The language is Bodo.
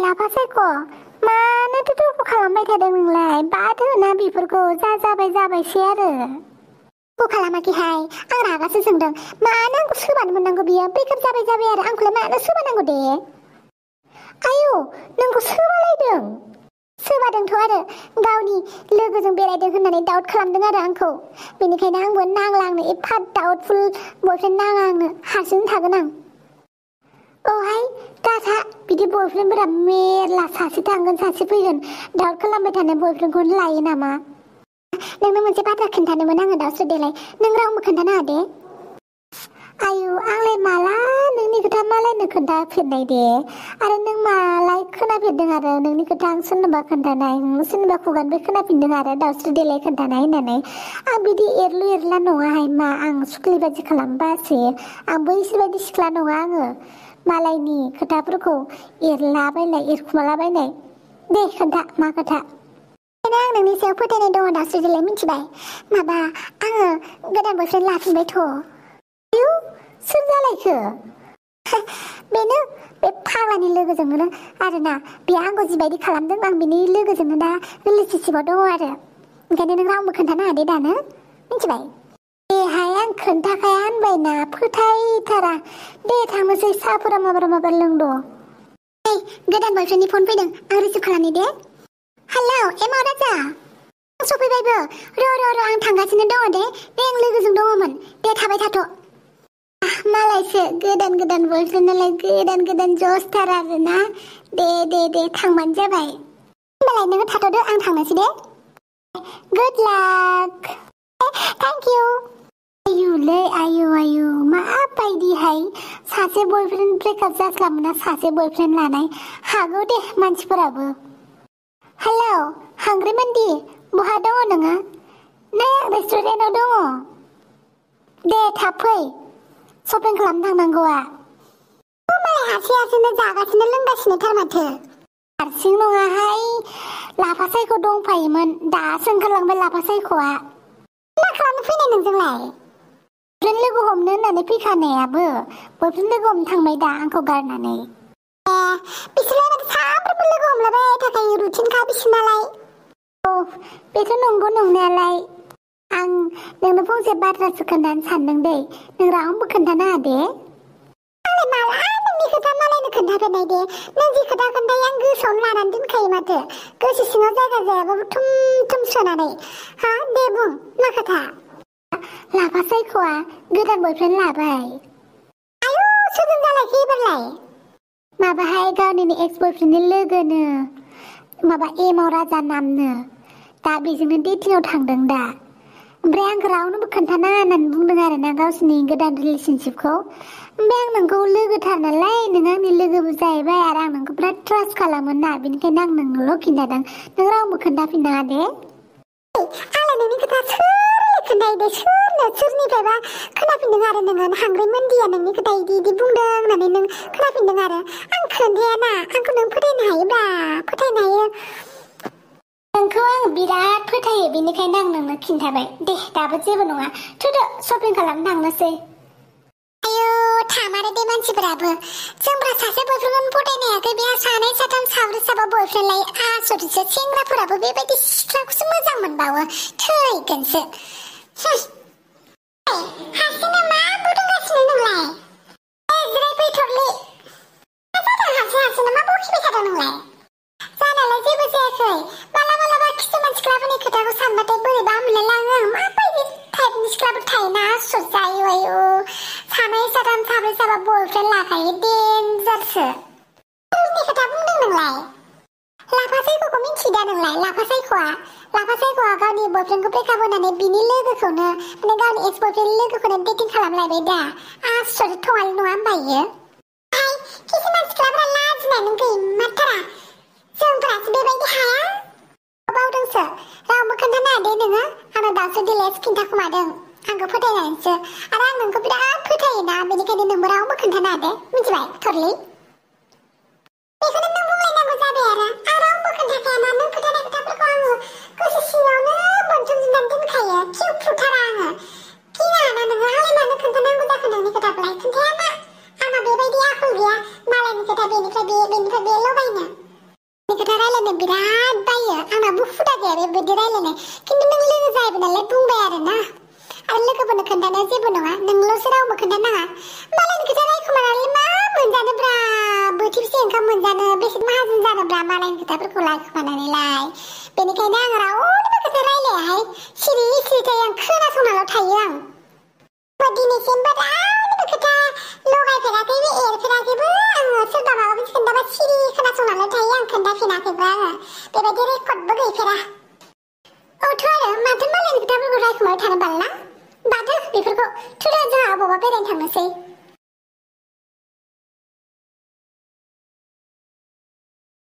लाफा सायख' मानोथो दुखु खालामबाय थादों नोंलाय? बाद होना बेफोरखौ जाबायसै आरो। दुखु खालामाखैहाय, आं रागासो जोंदों। मानो आंखौ सोबानो मोननांगौ बियो? ब्रेकआप जाबाय आरो आंखौलाय मानो सोबानांगौ दे? आयौ, नोंखौ सोबालायदों? सोबादोंथ' आरो गावनि लोगोजों बेरायदों होननानै डाउट खालामदों आरो आंखौ। बेनिखायनो आंबो नांला, आंनो एफा डाउटफुल बयफ्रेन्ड नाङा आंनो, हारसिं थागोन आं। औहाय दाथा, बिदि बयफ्रेन्डफोरा मेरला, सासे थांगोन सासे फैगोन। डाउट खालामबाय थानाय बयफ्रेन्डखौनो लायो नामा? नोंनो मोनसे बाथ्रा खोन्थानोमोन आङो दावस्रि देलाय, नों रावबो खोन्थानो नाङा दे। आयु, आंलाय माला नोंनि खोथा मालायनो खोन्थाफेरनाय दे? आरो नों मालाय खोनाफेरदों आरो नोंनि खोथा आं सोरनोबा खोन्थानाय, सोरनिबा खुगानिफ्राय खोनाफिनदों आरो दावस्रि देलाय खोन्थानाय होननानै। आं बिदि एरलु एरला नङाहाय, मा आं सुख्लि बादि खालामबासो? आं बैसोर बायदि सिख्ला नङा आङो, मालायनि खोथाफोरखौ एरलाबायनाय, एरखुमालाबायनाय। दे खोन्था, मा खोथा? आं नोंनि सायाव फोथायनाय दङ दावस्रि देलाय, मिथिबाय? माबा, आङो गोदान बयफ्रेन्ड लाफिनबायथ'। आयु, सोर जालायखो? बेनो, बे फाग्लानि लोगोजोंनो आरोना। बेयो आंखौ जिबायदि खालामदों, आं बिनि लोगोजोंनो दा रिलेसनशिपआव दङ आरो। ओंखायनो नों रावबो खोन्थानो नाङा दे दानो, मिथिबाय? देहाय, आं खोन्थाखाया होनबायना, फोथायथारा। दे थांनोसै, साहाफोरा माबार लोंद'। ओइ, गोदान बयफ्रेन्डनि फन फैदों, आं रिसिभ खालामनि दे। हेलौ, एमाव राजा, आं सफैबायबो। र' आं थांगासिनो दङ दे। आं लोगोजों दङमोन, दे थाबाय थाथ'। मालायसो गोदान बयफ्रेन्ड नालाय गोदान जसथार आरोना। दे थांबानो जाबाय। होनबालाय नोङो थाथ'दो, आं थांनोसै दे। Good luck. Thank you. आयुलै आयु, माबायदिहाय सासे बयफ्रेन्ड ब्रेकआप जास्लाबोना सासे बयफ्रेन्ड लानाय? हागौ दे मानसिफोराबो। हेलौ, हांग्रिमोनदि, बहा दङ नोङो? नै, आं रेस्टुरेन्टाव दङ। दे थाब फै, शपिं खालामनो थांनांगौआ। मालाय हारसिंनो जागासिनो लोंगासिनोथार माथो। हारसिं नङाहाय, लाफा सायख' दंफायोमोन, दासो ओंखारलांबाय लाफा सायख'आ। मा खालामनो फैनाय नोंजोंलाय? बयफ्रेन्ड लोगो हमनो होननानै फैखानायाबो बयफ्रेन्ड लोगो हमनो थांबाय दा आंखौ गारनानै। बिसोरलाय माथो सानफ्रोमबो लोगो हमलायबाय थाखायो, रुटिनखा बिसोरनालाय। औ, बेथ' नंगौ नंनायालाय। आं नोंनो फंसे बाथ्रासो खोन्थानो सानदों दै, नों रावनोबो खोन्थानाङा दे। आंलाय माला नोंनि खोथा मालायनो खोन्थाफेरनाय दे? नों जि खोथा खोन्थायो आं गोसोआवनो लानानै दोनखायो माथो, गोसो सिङाव जायगा जायाबाबो थुम सोनानै। हा, दे बुं, मा खोथा? लाफा सायख'आ गोदान बयफ्रेन्ड लाबाय। आयु, सोरजों जालायखो एबारलाय? माबाहाय, गावनिनो एक्स बयफ्रेन्डनि लोगोनो, माबा एमाव राजा नामनो। दा बेजोंनो डेटिंआव थांदों दा। ओमफ्राय आंखौ रावनोबो खोन्थानाङा होननानै बुंदों आरोना गावसिनि गोदान रिलेसनशिपखौ। ओमफ्राय आं नोंखौ लोगोथार नालाय, नों आंनि लोगोबो जाहैबाय आरो आं नोंखौ बिराद ट्रास्ट खालामो ना, बेनिखायनो आं नोंनोल' खिन्थादों, नों रावनोबो खोन्थाफिननाङा दे। आंलाय नोंनि खोथा सोरनो खोन्थायो दे? सोरनिफ्रायबा खोनाफिनदों आरो नोङो, हांग्रिमोनदिया नोंनि खोथा इदि बुंदों होननानै नों खोनाफिनदों आरो। आं खोन्थायाना, आंखौ नों फोथायनो हायोब्रा, फोथायनो हायो। नोंखौ आं बिराद फोथायो, बेनिखायनो आं नोंनो खिन्थाबाय। दे, दाबो जेबो नङा, थुदो, शपिं खालामनो थांनोसै। आयु, थामारो दे मानसिफोराबो। जोंब्रा सासे बयफ्रेन्डखौनो फोथायनो हायाखै, बेहा सानै साथाम साब्रै साबा बयफ्रेन्ड लायो। आसरितसो, सेंग्राफोराबो बेबायदि सिख्लाखौसो मोजां मोनबावो, थैगोनसो। हारसिंनो मा बुदुंगासिनो नोंलाय? जिरायफै थरलि। मा जादों हारसिंनो मा बखिबाय थादों नोंलाय? जानायालाय जेबो जायाखै, मालाबा खिसुमान सिख्लाफोरनि खोथाखौ सानबाथाय बोरैबा मोनलायलाङो। माबायदि टाइपनि सिख्लाफोर थायोना, आसुर जायो। आयु, सानै साथाम साब्रै साबा बयफ्रेन्ड लाखायो, डेन्जारसो। सोरनि खोथा बुंदों नोंलाय? लाफा सायख'खौ मिन्थियो दा नोंलाय? लाफा सायख'आ गावनि बयफ्रेन्डखौ ब्रेकआप होनानै बिनि लोगोखौनो, माने गावनि एक्स बयफ्रेन्ड लोगोखौनो डेटिं खालामलायबाय दा। आसरित थङालि नङा होमबा इयो? किसुमान सिख्लाफोरा लाजिनानै गैमारथारा, जोंफोरासो बेबायदि हाया। बावदोंसो, रावबो खोन्थानाङा दे नोङो। आंनो दासो दिलेसो खिन्थाखुमादों, आंखौ फोथायनानैसो। आरो आं नोंखौ बिराद फोथायोना, बेनिखायनो नोंबो रावबो खोन्थानाङा दे, मिथिबाय थरलि? बेखौनो नों बुंलायनांगौ जाबाय आरो। आं रावबो खोन्थाखायाना, नों खोन्थानाय खोथाफोरखौ आङो गोसो सिङावनो बोनथुमजोबनानै दोनखायो, खेवफ्रुथारा आङो। गिनाङाना नोङो, आंलाय मानो खोन्थानांगौ जाखो नोंनि खोथाखौलाय? खोन्थायाना, आंहा बेबायदि आखल गैया, मालायनि खोथा बेनिफ्राय बे लगायनो। खोथा रायलायनो बिराद बायो आंनाबो हुदा गैया बेबायदि रायलायनाय खिन्थु नों लोगो जाहैबाय नालाय बुंबाय आरोना आरो लोगोफोरनो खोन्थानाया जेबो नङा नोंल'सो रावबो खोन्थानाङा मालायनि खोथा रायखोमानानै मा मोनजानोब्रा बोथिबसे ओंखाम मोनजानो बेसे माहाजोन जानोब्रा मालायनि खोथाफोरखौ रायखोमानानैलाय बेनिखायनो आं रावनिबो खोथा रायलायाहाय सिरि सिरि थायो आं खोनासंनाल' थायो आं दिनैसिमबो रावनिबो खोथा लगायफेराखैबो एरफेराखैबो आङो सोरबा माबा मोनसे खोन्थाबा सिरि खोनासंनाल' थायो आं खोन्थाफिनाखैबो आङो बेबायदि रेकर्डबो गैफेरा औथ' आरो माथो मालायनि खोथाफोरखौ रायखोमाबाय थानो बालना बादो बेफोरखौ थुदो जोंहा अबावबा बेरायनो थांनोसै